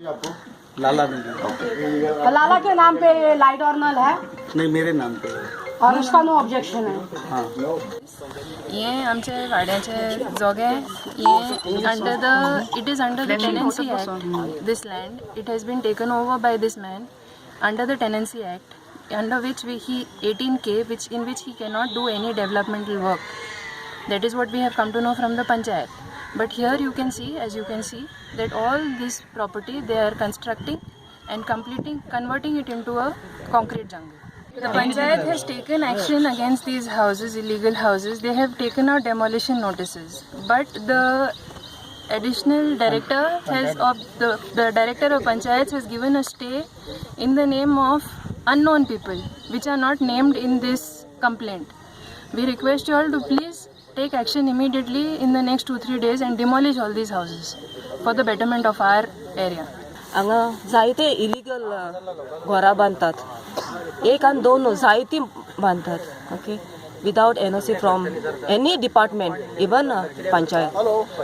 आपको लाला नहीं। लाला के नाम पे लाइट और नल है? नहीं, मेरे नाम पे है। और उसका नो ऑब्जेक्शन है? हाँ। हे आमचे वाड्याचे जोगे हे under the it is under the Tenancy Act. This land, it has been taken over by this man under the Tenancy Act, under which we he 18K, which in which he cannot do any developmental work. That is what we have come to know from the panchayat. But here you can see, as you can see, that all this property they are constructing and completing, converting it into a concrete jungle. The panchayat has taken action against these houses, illegal houses. They have taken out demolition notices. But the additional director has of the director of panchayats has given a stay in the name of unknown people which are not named in this complaint. We request you all to please take action immediately in the next 2-3 days and demolish all these houses for the betterment of our area. हांगा जायते illegal घरां बांदतात, एक आनी दोन न्हू, जायतीं बांदतात, okay, without NOC from any department, even panchayat,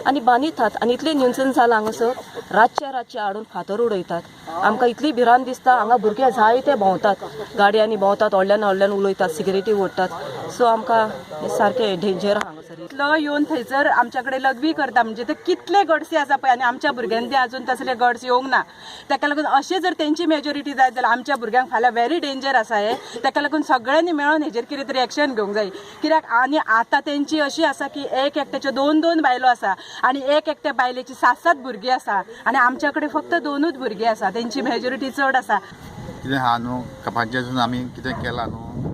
आनी बांदितात. आनी इतलें न्युसन्स जालां हांगासर, रातचे रातचे हाडून फातर उडयतात. आमकां इतली भिरांत दिसता. हांगा भुरगे जायते भोंवतात, गाडयांनी भोंवतात, व्हडल्यान व्हडल्यान उलयतात, सिगरेटी ओडटात. सो आमकां हें सारकें डेंजर आहा हांगासर. इतलो येवन थंयसर आमच्या कडेन लघवी करता, म्हणजे ते कितले गडसे आसा पळय. आनी आमच्या भुरग्यांनी ते अजून तसले गड्स येवंक ना. ताका लागून अशें जर तेंची मेजॉरिटी जायत जाल्यार आमच्या भुरग्यांक फाल्यां व्हेरी डेंजर आसा हें. ताका लागून सगळ्यांनी मेळोन हेजेर कितें तरी एक्शन घेवंक जाय. कित्याक आनी आतां तेंची अशी आसा की एक एकट्याच्यो दोन दोन बायलो आसा आनी एक एकट्या बायलेची सात सात भुरगीं आसा आनी आमच्या कडेन फक्त दोनूच भुरगीं आसा. तेंची मेजॉरिटी चड आसा. कितें आहा न्हू, पंचायतीन आमी कितें केलां न्हू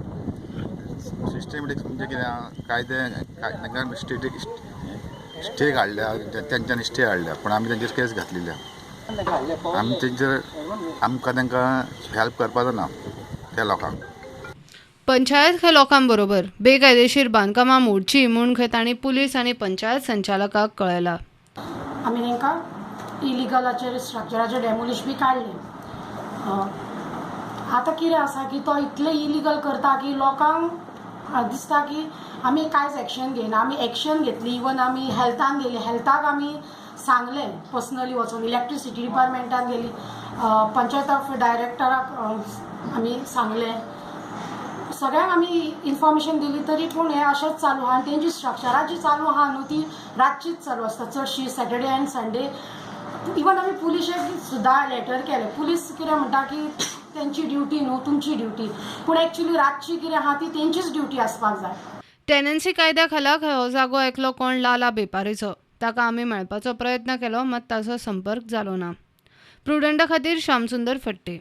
सिस्टमॅटीक, म्हणजे कितें आहा, कायदे तांकां स्टेटीक स्टे हाडल्या, तेंच्यांनी स्टे हाडल्या, पूण आमी तेंचेर केस घातलेली आहा. आमी तेंचेर आमकां तांकां हेल्प करपाचो ना त्या लोकांक. पंचायत खंय लोकांबरोबर. बेकायदेशीर बांदकामां मोडची म्हूण खंय तांणी पुलीस आनी पंचायत संचालकाक कळयला. आमी तांकां इलिगलाचेर स्ट्रक्चराचेर डेमोलिश बी काडले. आतां कितें आसा की तो इतले इलिगल करता की लोकांक दिसता की आमी कांयच एक्शन घेयना. आमी एक्शन घेतली, इवन आमी हेल्थान गेली, हेल्थाक आमी सांगलें पर्सनली वचून, इलेक्ट्रिसिटी डिपार्टमेंटान गेली, पंचायत ऑफ डायरेक्टराक आमी सांगलें, सगळ्यांक आमी इन्फॉर्मेशन दिली, तरी पूण हें अशेंच चालू आहा. आनी तेंची स्ट्रक्चरां जी चालू आहा न्हू, ती रातचीच चालू आसता चडशी, सॅटर्डे आनी संडे. इवन आमी पुलिशेक सुद्दां लेटर केलें. पुलीस कितें म्हणटा की तेंची ड्युटी न्हू, तुमची ड्युटी. पूण एक्चुली रातची कितें आहा ती तेंचीच ड्युटी आसपाक जाय. टेनन्सी कायद्या खाला खंय हो जागो एकलो कोण लाला बेपारीचो. ताका आमी मेळपाचो प्रयत्न केलो, मात ताचो संपर्क जालो ना. प्रुडंटा खातीर श्यामसुंदर फट्टे.